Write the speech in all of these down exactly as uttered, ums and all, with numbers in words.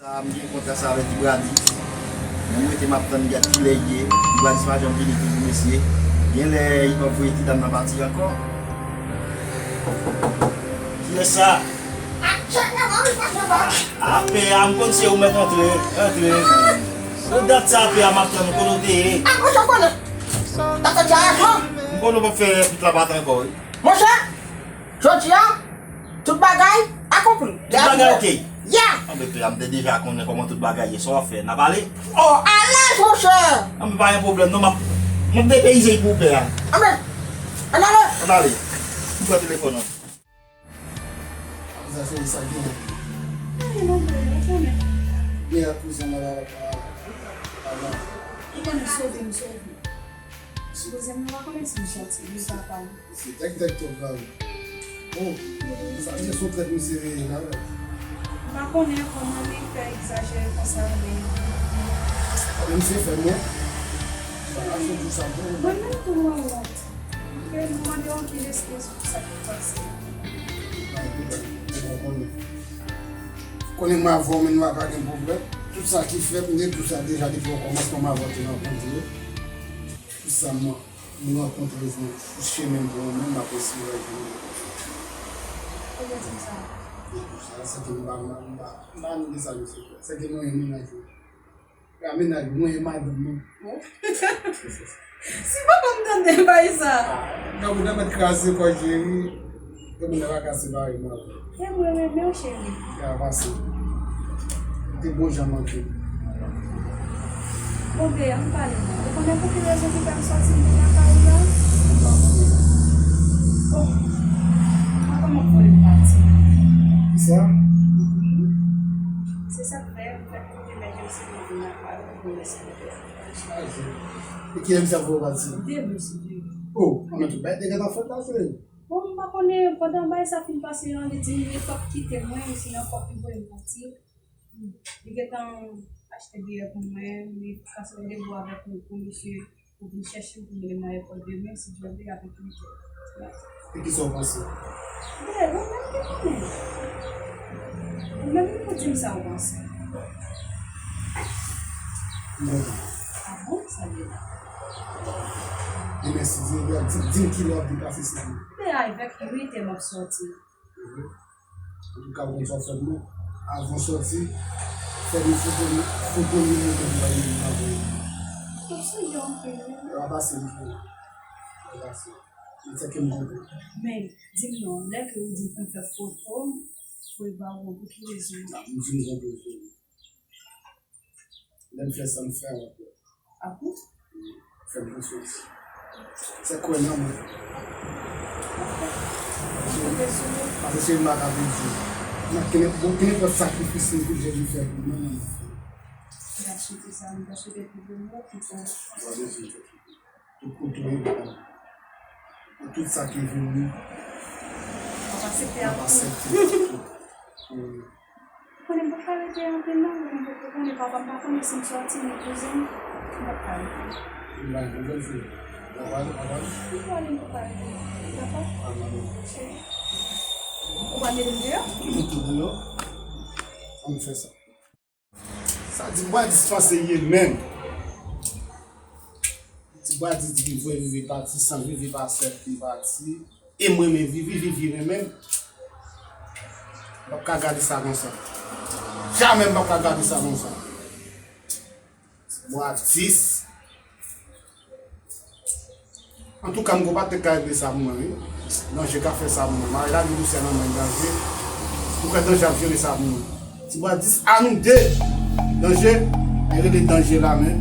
A, m gen kontra sa avèk Ibradis. Mwen rete m ap tann gad kilè l ye. Ibradis pa janm vini toujou, mesye. Genlè li p ap voye ti dam nan pati ankò. Kiyès sa? Apè a, m konn se ou mèt antre, antre. Pou dat sa apè a, m ap tann ou kote w te ye. M konnen w p ap fè tout la pati ankò, wi. Monchè, jodi a, tout bagay akonpli. Tout bagay oke? Ya! Anben, pè a, m te deja konnen kòman tout bagay ye. Sa w ap fè? N ap ale? O, alèz, monchè! Anben, pa gen pwoblèm, non, m ap, m ap depeyize pou ou, pè a. Anben, ann ale! Ann ale. M pran telefòn nan. Sa se sa gen. Anben, non, pè a, ou konnen. Gen ak kouzin nan la, la, la, la. Ou konnen sove m, sove m. Sipoze m nan pa konnen si m sòti, m pa pale. Se tèk tèk twòp la wi. O, sa vle di se yon trèt misye ye la wi. M pa konnen kòman li fè egzajere konsa, men. Misye fè mwen. Sa ka fè jou sa bon. Mwen menm tou mwen wont. Ke m mande w anpil eskiz pou sa ki pase. Pa gen pwoblèm. Ou konnen. Konnen m avè w, men nou pa gen pwoblèm. Tout sa ki fèt, m te di w sa deja depi okòmansman, m avè w te rankontre. Tout sa m M rankontre sou chemen m pou mwen menm, m ap eseye wè jan m. Ou gen di m sa? E pou sa, se ke m pa, m pa, m pa, m pa anile sa, mesye. Se ke mwen renmen mennaj mwen. A, mennaj mwen, mwen renmen madanm mwen. Si papa m tande bay sa. Nan mwen mèt kraze kò cheri. Ke moun nan pa ka separe mwen avè w. E mwen renmen w, cheri. Sa pase. Ou te bon jan manke. Bon, Bea, ann pale non. Ou konnen pou ki rezon ki fè m sòti m vin lakay ou la? Ou pa konnen. Bon, mwen kòman pou m pati? Kisa? Se sa k fè m fèk koute mèt yo si mwen vin lakay ou pou m esplike. Chaje. E kilè misye ap voye w pati? Demen, si Dye vle. O, anben tout bagay te gentan fèt la, cheri. Bon, m pa konnen, pandan bagay sa fin pase an, li di m li p ap kite mwen, e se nan kòb li voye m pati. Li gentan achte biyè pou mwen, li kase randevou avèk mwen pou misye, pou vin chèche m, pou mennen m ayewopò demen, si Dye vle, avèk huit è. E kisa w panse? Byen, ou menm ki konnen. Ou menm ki pou di m sa w panse. M kontan. A bon, sa ye la. Demen, si Dye vle, di, di m kilè w ap deplase, silvouplè. Men avèk huit è m ap sòti. Antouka, ou konn sa w fè pou mwen. Avan w sòti, fè m foto, foto nimewo w la pou mwen voye. M ap sonje w anpil, wi. Lè w ap pase, m pou w. Lè w ap pase. Mwen sèke m konprann. Men, di m non, lè ke ou di m pou m fè foto, pou e ba ou, pou ki rezon? M di m konprann, cheri. Lè m fè sa, m fè wont. A bon? Fè m konfyans. Se kwè nan mwen. Paske se yon bagay pou di. Nan kenenpòt, bon, kenenpòt sakrifis m te jwenn fè pou mwen, nan mwen fè. M ta swete sa, m ta swete pou mwen, pou ou. Mwen, mwen, mwen. Tout kote w ye, papa. Pou tout sa ki vini, w ap aksepte avè mwen. Konnen m pa ka rete anpil non, ou konnen papa m pa konnen si m sòti, ni kouzen m, m pa ka rete. M pa gen pwoblèm, cheri. W ap ale, w ap ale. M pral, m pa ka rete. Dakò? Al, madanm. Cheri. Ou pral mete m deyò? Mete w deyò. Ann fè sa. Sa di bwa dispanse ye menm. Ti bwa di di li voye Vivi pati san Vivi pa aksepte pati. E mwen men Vivi, Vivi renmen m. M p ap ka gade sa konsa. Jamè m p ap ka gade sa konsa. Ti bwa dis. Antouka, m gon pa tèt ka regle sa pou mwen, wi. Danje ka fè sa pou mwen. Mari lage dousè nan men Danje. Ou kwè Danje ap jere sa pou mwen. Ti bwa dis a nou de. Danje, e rele Danje la, men.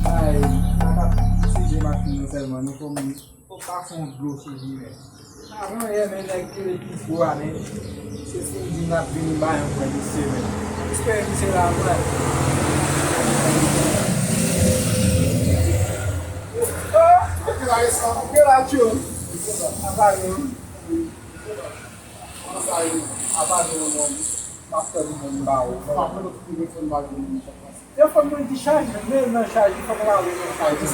Ay, sa pa sijè matin nan sèlman, non, fò m, fò m pa fè yon dlo sou li, men. Avan yè, men nèg ki le pi gwo a, men se fin di n ap vini bay yon pwen de semèn. Espere misye la mwen. Oke la, Esma. Oke la, Tchou. Apa nou? Apa nou, non? M ap tann moun ba ou. M ap tann telefòn ba ou. Telefòn mwen di chaje, men nan chaje, fòk lave nan chaje.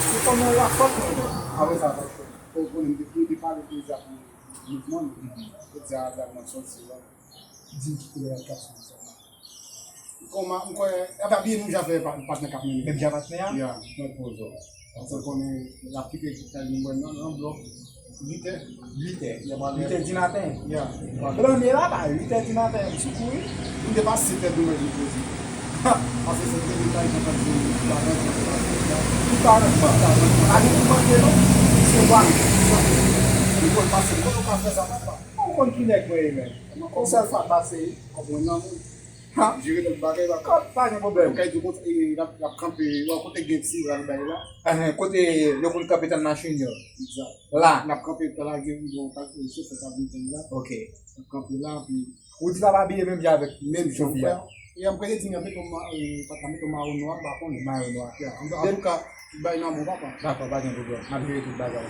Telefòn mwen la fòk mwen. Apre sa, fòk mwen. Ou konnen m te pale deja pou mouvman nou. Jodi a, a dat mwen sòti la. Di m ki koulè l ap soti sèlman. Kòman, m kwè, apa byen nou ja fè pa-, patnè k ap mennen. Menm jan patnè a? Ya. Mwen poze w. Paske konnen l ap kite kay nou mwen nan, nan blòk. Uit è. Uit è. Ya, pa lè. Uit è di maten. Ya. Granmye la pa uit è di maten, m sou kouri. M te pase sèt è demen m poze. Paske se te detay nan kòd yo, ki pa nan kòd yo. Ki pa nan kòd yo. Pa gen pou manke non. Se pa. Li konn pase, li konn ou ka fè sa, papa. Ou konn ki nèg mwen ye menm. Yon sèl fwa pase, kòb mwen nan men. Ha? Jere lòt bagay la. Kòb pa gen pwoblèm. Yo kay di w konsa, e, l ap, l ap kanpe, wè kote gen ti ral bay la. Ahan, kote yo konn kanpe tann machin yo. Egzat. La. L ap kanpe, ta lage yon, yon, yon chofè ka vin tann la. Ok. L ap kanpe la, epi ou di l ap abiye menm jan avèk menm jan, chofè a. E m kwè li di m ap mete yon ma-, e, pa, pa mete yon mawon nwa, m pa konnen. Mawon nwa. Ya, an, antouka, tout bagay nan bon, papa. Dakò, pa gen pwoblèm. M ap jere tout bagay.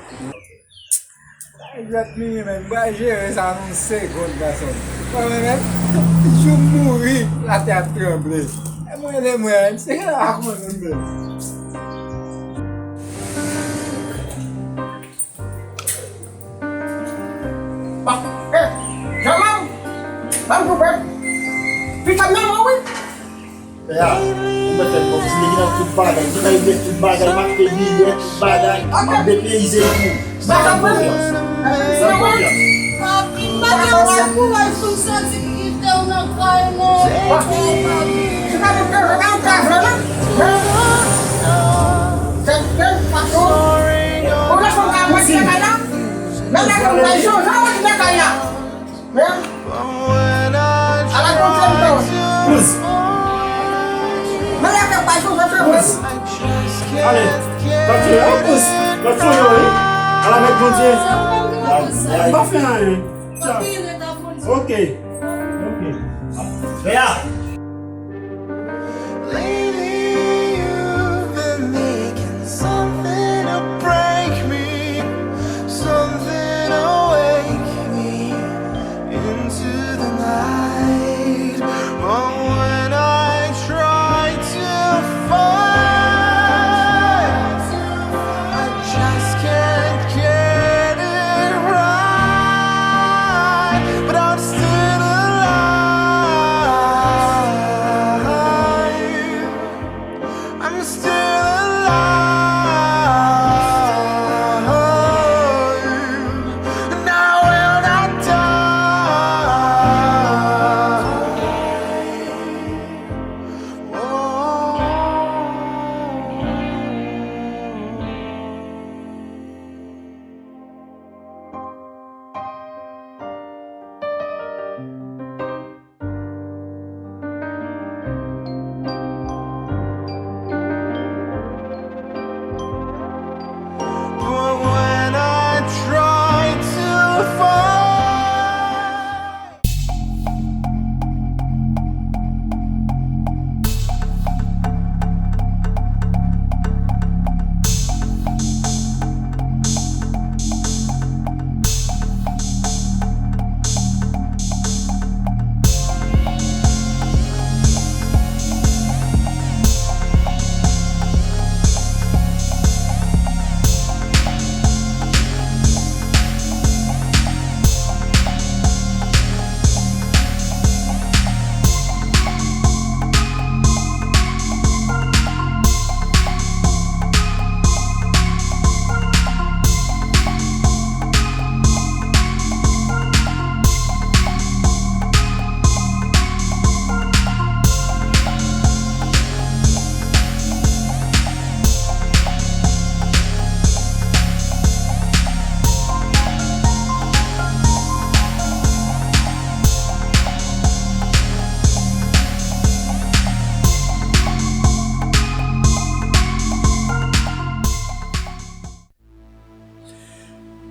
Ay, jwèt mimi, men, m pral jere sa nan yon segonn, gason. Mwen menm, jou m mouri, latè ap tranble. E mwen, e mwen, se la a mwen menm. Ba, eh, Jamal, ba m koupe. Pitit nan mwen, wi. Pè a, ou mèt fè m konfyans. Li gen nan tout bagay. Li kay met tout bagay, m achte biyè, tout bagay. M ap depeyize l pou ou. Fè m konfyans. Fè m konfyans. Papi, m pa gen ase kouraj pou m soti kite w nan kay mwen. Papi. Se pa pou kè, se pa pou kè, vrèman. Hein? Se kè, patwon. Ou lè fò ka mwen kite kay la? Nan kay la, ou bay chonje, ou kite kay la. Kouz. Kouz. Ale. Kouz. Kouz. Ala avèk Bondye. M pa fè anyen. Tchaw. Ok. Ok. Lately, you've been making something to break me, something to wake me into the night. But when I try to fight, I just can't get it right. But I'm still alive. I'm still alive. And I will not die. Oh. But when I try to fight,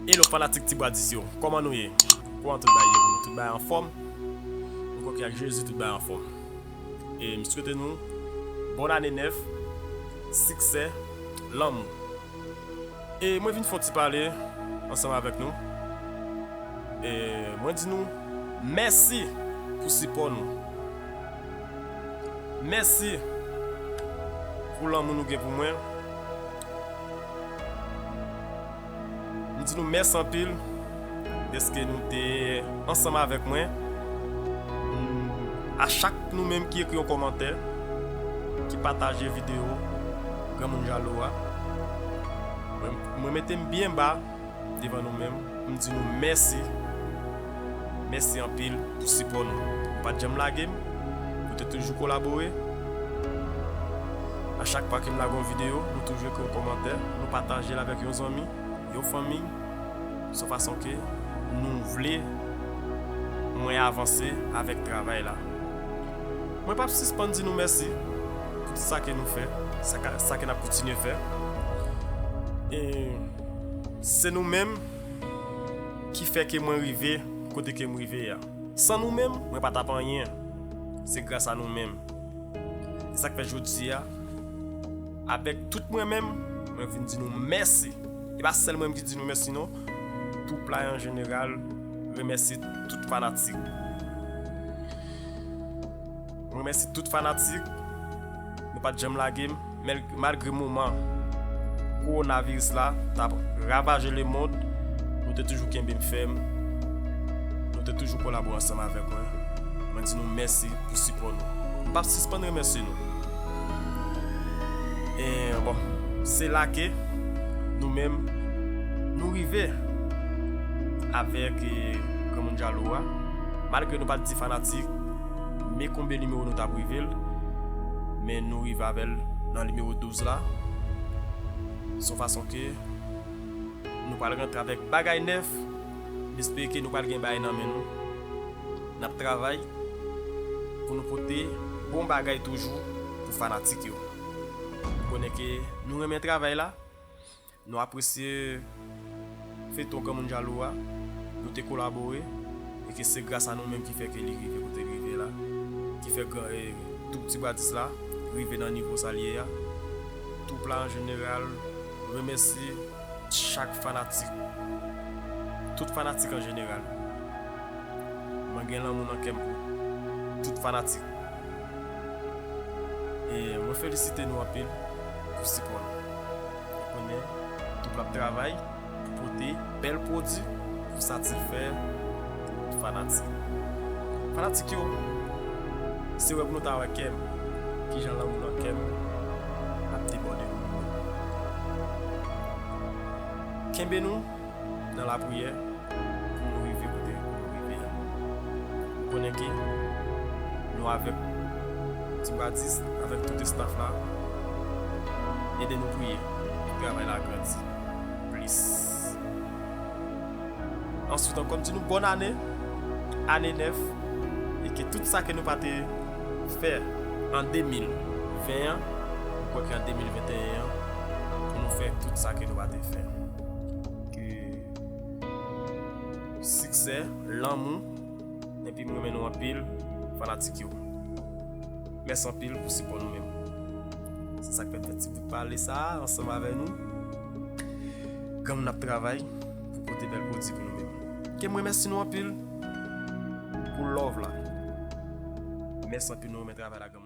Hello fanatik Ti Bwa Dis yo, kòman nou ye? Kòman tout bagay ye pou nou? Tout bagay anfòm? M kwè ke ak Jezi tout bagay anfòm. E m swete nou bòn ane nèf, siksè, lanmou. E mwen vin fè yon ti pale ansanm avèk nou. E mwen di nou mèsi pou sipò nou. Mèsi pou lanmou nou gen pou mwen. M di nou mèsi anpil dèske nou te ansanm avèk mwen. A chak nou menm ki ekri yon kòmantè, ki pataje videyo Granmoun Jalou a, mwen, mwen mete m byen ba devan nou menm, m di nou mèsi. Mèsi anpil pou sipò nou. Nou pa t janm lage m, nou te toujou kolabore. A chak fwa ke m lage yon videyo, nou toujou ekri yon kòmantè, nou pataje l avèk yon zanmi, yon fanmi, se yon fason ke nou vle mwen avanse avèk travay la. Mwen p ap sispann di nou mèsi pou tout sa ke nou fè, sa ka, sa ke n ap kontinye fè. E se nou menm ki fè ke mwen rive kote ke m rive a. San nou menm, mwen pa t ap anyen. Se gras a nou menm. Se sa k fè jodi a, avèk tout mwen menm, mwen vin di nou mèsi. E pa sèl mwen menm ki di nou mèsi non. Twoup la an jeneral remèsye tout fanatik. Mwen remèsye tout fanatik. Nou pa t janm lage m. Mèl-, malgre moman kowonaviris la t ap ravaje lemonn, nou te toujou kenbe m fèm. Nou te toujou kolabore ansanm avèk mwen. Mwen di nou mèsi pou sipò nou. M p ap sispann remèsye nou. E bon, se la ke nou menm, nou rive avèk, e, Granmoun Jalou a. Malgre nou pa t di fanatik men konbyen nimewo nou t ap rive l, men nou rive avè l nan nimewo douz la. Se yon fason ke nou pral rantre avèk bagay nèf. M espere ke nou pral gen bagay nan men nou. N ap travay pou nou pote bon bagay toujou pou fanatik yo. M konnen ke nou renmen travay la. Nou apresye feyton Granmoun Jalou a, nou te kolabore, e ke se gras a nou menm ki fè ke li rive kote li rive la, ki fè gran, e, twoup Ti Bradis la rive nan nivo sa l ye a. Twoup la an jeneral remèsye chak fanatik, tout fanatik an jeneral. Mwen gen lanmou nan kè m pou tout fanatik. E mwen felisite nou anpil pou sipò nou. Ou konnen, twoup la ap travay pou pote bèl pwodui pou satisfè tout fanatik. Fanatik yo, se wè pou nou ta wè kè m, kijan lanmou nan kè m ap debòde pou nou. Kenbe nou nan lapriyè pou nou rive kote pou nou rive a. Ou konnen ke nou avèk Ti Bradis, avèk tout estaf la, ede nou priye pou travay la grandi plis. Answit ankò, m di nou bòn ane, ane nèf, e ke tout sa ke nou pa te fè an de mil ven an, m kwè ke an de mil venteyen an, pou nou fè tout sa ke nou pa te fè. Ke siksè, lanmou, epi m renmen nou anpil, fanatik yo. Mèsi anpil pou sipò nou menm. Se sa k fè m fè ti bout pale sa a ansanm avè nou. Granmoun ap travay pou pote bèl pwodui pou nou menm. Ke m remèsye nou anpil pou love la. Mèsi anpil, nou renmen travay la, granmoun.